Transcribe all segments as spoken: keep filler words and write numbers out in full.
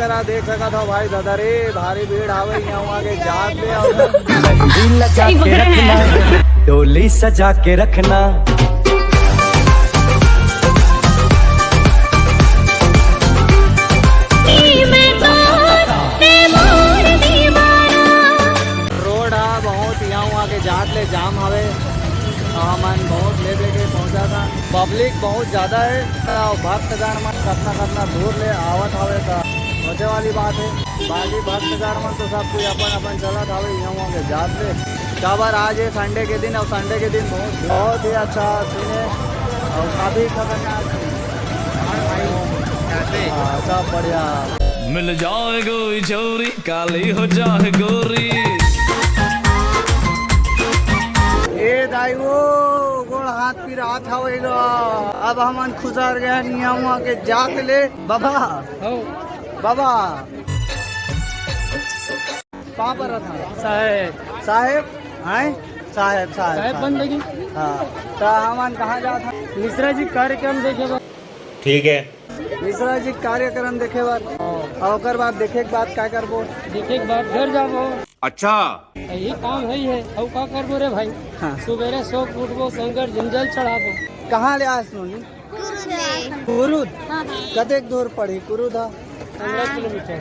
देख सकत हो भाई दादा रे, भारी भीड़ हावे इहाँ उहाँ के जात ले। अउ मेहंदी लगा के रखना, डोली सजा के रखना। रोड हा बहुत इहाँ उहाँ के जात ले जाम हवे। हमन बहुत लेट लेट पहुँचा था। पब्लिक बहुत ज्यादा है। अउ भक्तगण मन कतना कतना दूर ले आवत हवे, त सोचे वाली बात है। बाकी भक्तगण मन तो सब कोई अपन अपन चलत हवे इहाँ उहाँ के जात ले। काबर आज ये संडे के दिन, अउ संडे के दिन बहुत बहुत ही अच्छा सीन है अउ काफी खतरनाक सीन है। हाँ, सब बढ़िया। मिल जाए कोई छोरी, काली हो जाए गोरी। ए दाई, वो गोड़ हाथ पिरात हवे गा। अब हमन खुसर गए इहाँ उहाँ के जात ले। बाबा, बाबा, कहाँ पर रहता? साहेब। साहेब? हैं? साहेब, साहेब, साहेब साहेब। बन लगी। हाँ, त हमन कहाँ जात हन? मिश्रा जी कार्यक्रम देखे बर। ठीक है। मिश्रा जी कार्यक्रम देखे बर। हाँ। अउ ओकर बाद देखे के बाद का करबो? देखे के बाद घर जाबो। अच्छा। यही काम है, है। अउ का करबो रे भाई? हाँ। सुबेरे सो के उठबो, संगत जंजल चढ़ाबो। कहाँ ले आस नोनी? कुरुद। हाँ, हाँ। कतेक दूर पड़ी कुरुद हा? पंद्रह किलोमीटर।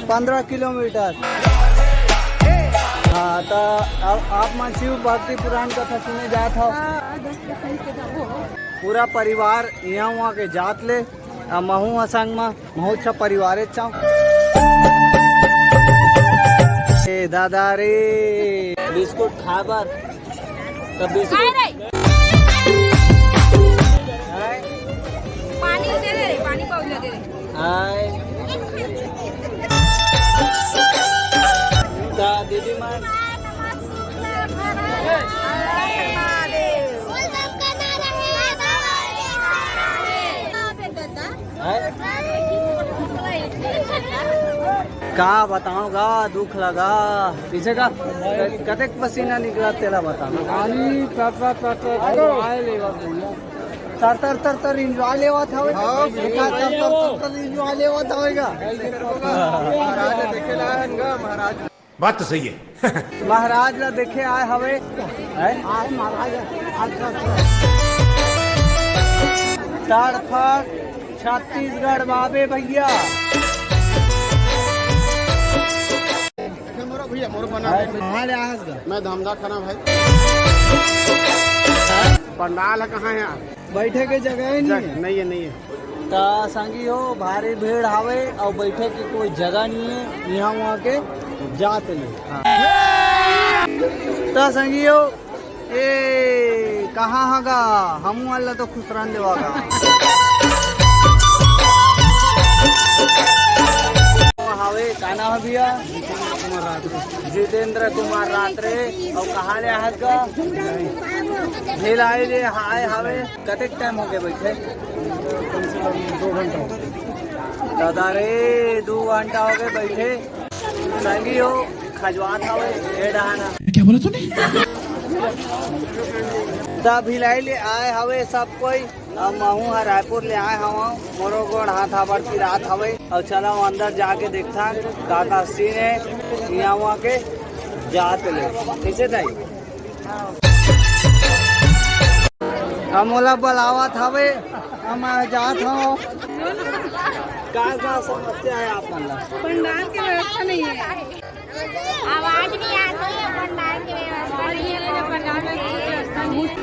पंद्रह किलोमीटर। हाँ, त अब आप मन शिव भक्ति पुराण कथा सुने जात हव। हाँ, दस percent के जाबो। पूरा परिवार इहाँ उहाँ के जात ले, अउ महू ह संग म, महू अच्छा परिवारे चाव। ए दादा रे, बिस्कुट खाए बर। त बिस्कुट। हाय रे। हाय। पानी दे दे रे, पानी पाउच दे दे रे। हाय। त दीदी मन। हैं? का बताओ गा, दुख लगा। पीछे का कतेक पसीना निकला, तेला बता। पानी तर तर तर तर enjoy लेवत भैया। तर तर तर तर enjoy लेवत हवे। हाँ, भैया। तर तर तर तर enjoy लेवत हवे गा। महाराज देखे ला हन गा, महाराज। बात तो सही है। महाराज ला देखे आए हवे। हैं? आए महाराज। अच्छा, अच्छा। तड़फड़ छत्तीसगढ़ बाबे भैया। मोरो भैया, मोरो बना। कहाँ ले आए हस गा? मैं धमधा खाना भाई। पंडाल है कहाँ है? बैठे के जगह ही नहीं है। नहीं है, नहीं है। त संगी हो, भारी भीड़ हावे अउ बैठे के कोई जगह नहीं है, इहाँ उहाँ के जात ले। त संगी हो, ए, कहाँ हा गा? हमू वाला तो खुसरन देवा गा। हावे, का नाम है भैया? जितेंद्र कुमार रात्रे। अउ कहाँ ले आहत गा? भिलाई ले आए हावे। कतेक टाइम हो गए बैठे? दो घंटा हो गए। दादा रे, दो घंटा हो गए बैठे। संगी हो, खजवात हवे, ए डहाना। क्या बोला तूने? त भिलाई ले आए हवे सब कोई। अब महू ह रायपुर ले आए हवं, मोरो गोड़ हाथ हाबड़ पिरात हवे। अब चला अंदर जाके देखथन का का सीन है, इहाँ उहाँ के जात ले। कैसे दाई? अब मोला बलावत हवे, अब मैं जात हवं। का का समस्या है आप मन ला? पंडाल के व्यवस्था नहीं है। आवाज नहीं आती है, पंडाल के व्यवस्था नहीं है।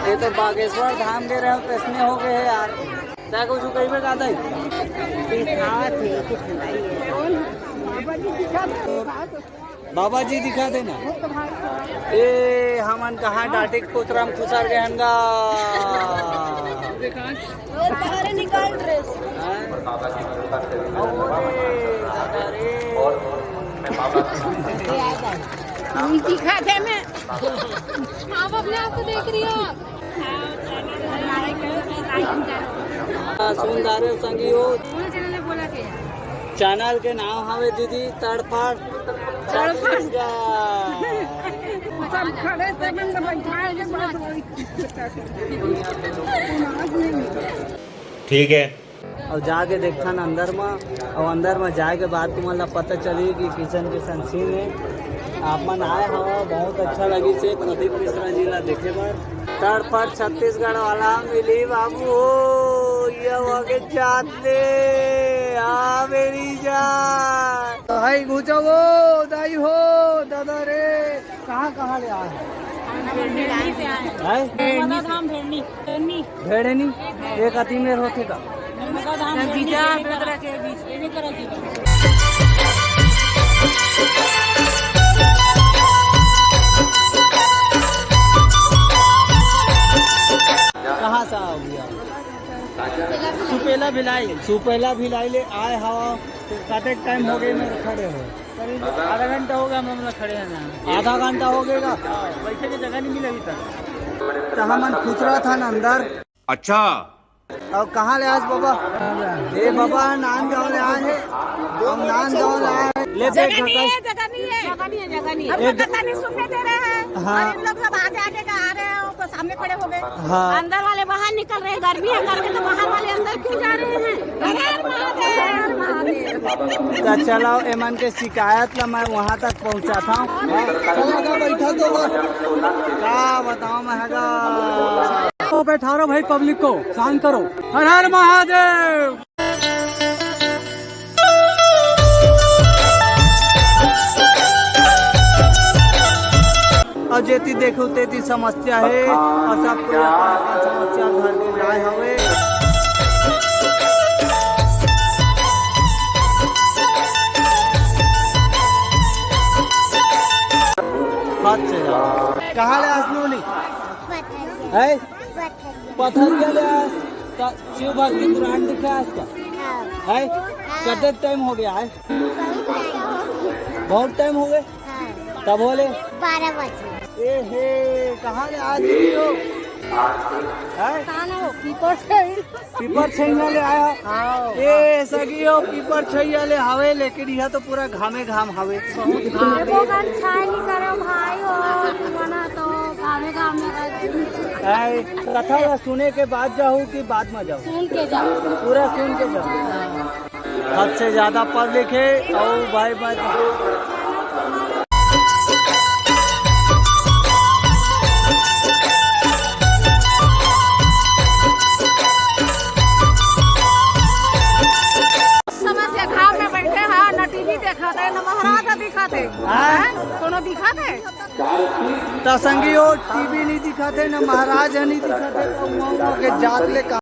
ये तो बागेश्वर धाम गए रहे हो, कैसने हो गए है यार? तैं कुछ कहिबे का दाई? दिखावत हे, कुछ नहीं है। बाबा जी दिखा देना। ए, हमन कहाँ डाटिक कोतरा म खुसर गए हन गा। अरे निकाल ड्रेस। हाँ? अरे, दादा रे। दिखा दे मैं। आप अपने आप को देख रही हो? हाँ, सुन डारे संगी हो। चैनल के नाम हवे दीदी तड़फड़ छत्तीसगढ़। सब खड़े थे, मन तो बैठाए के बाद वही। ठीक है। अउ जाके देखथन अंदर म, अउ अंदर म जाए के बाद तुमन ला पता चली कि किसन किसन सीन है। आप मन आए हव, बहुत अच्छा लगिस हे प्रदीप मिश्रा जी ला देखे बर। तड़फट छत्तीसगढ़ वाला मिली बाबू हो, ये हो के जाते, हाँ मेरी जान। भाई घुचा वो, दाई हो, दादा रे, कहाँ कहाँ ले आए हैं? हैं? नर्मदा धाम भेड़नी। भेड़नी। भेड़नी? एक अति मेर होथे का? नर्मदा धाम भेड़नी, जीजा, बेगरा के बीच। कहाँ से आओ भैया? सुपेला भिलाई। सुपेला भिलाई ले आए हव, तो कतेक टाइम हो गए मेरे खड़े हो? करीब आधा घंटा हो गया हम लोग खड़े हैं ना। आधा घंटा हो गएगा? बैठे के जगह नहीं मिला अभी तक। तो हमन खुसरा था ना अंदर। अच्छा। अउ कहाँ ले आज बाबा? ए बाबा, नांदगांव ले आए हैं। हम नांदगांव ले आए हैं। ले जगह देख नहीं भाई। है, जगह नहीं है। जगह नहीं है, जगह नहीं है। हम एक लोग कतरनी सुपे दे रहे हैं। हाँ। और इन लोग सब आगे आगे का आ रहे हैं, वो तो सामने खड़े हो गए। हाँ। अंदर वाले बाहर निकल रहे हैं, गर्मी है करके, तो बाहर वाले अंदर क्यों जा रहे हैं? हर हर महादेव। तो चलो, एमन के शिकायत ला मैं वहाँ तक पहुँचाता हूँ। चलो, तो बैठा तो बस। क्या बताओ मैं, हगा। तो बैठा रहो भाई, पब्लिक को शांत करो। हर हर महादेव। अउ जेती देखो तेती समस्या हे, अउ सब कोई अपन अपन समस्या घर के लाए हवे। हाथ से जाओ। कहाँ ले आसनोली? है? पथरिया ले आस। का शिव भक्ति पुराण दिखा है इसका? हाँ। है? हाँ। कते टाइम हो गया है? बहुत टाइम हो गया। बहुत टाइम हो गए? हाँ। कब होले? बारह बजे। ए हे, कहाँ ले आज भी हो? है? कहाँ ना हो? पीपर से। पीपर छैया ले आया? हाँ। ए, सगी हो, पीपर छैया ले हावे, लेकिन यह तो पूरा घामे घाम हावे। बहुत घाम। वो गान छाय नहीं करे भाई हो, तुमना तो घामे घाम में रहते। आए, कथा ला सुने के बाद जाहू कि बाद में जाहू? सुन के जाओ। पूरा सुन के जाओ। हद से ज्यादा पब्लिक है, अउ भाई, भाई। समस्या घाम में बैठे हैं, न टीवी देखा थे, न महाराज दिखा थे। हाँ। हैं? कोनो दिखा थे? त संगी हो, टीवी नहीं दिखा थे, न महाराज नहीं दिखा थे, तो मऊआ के जात ले का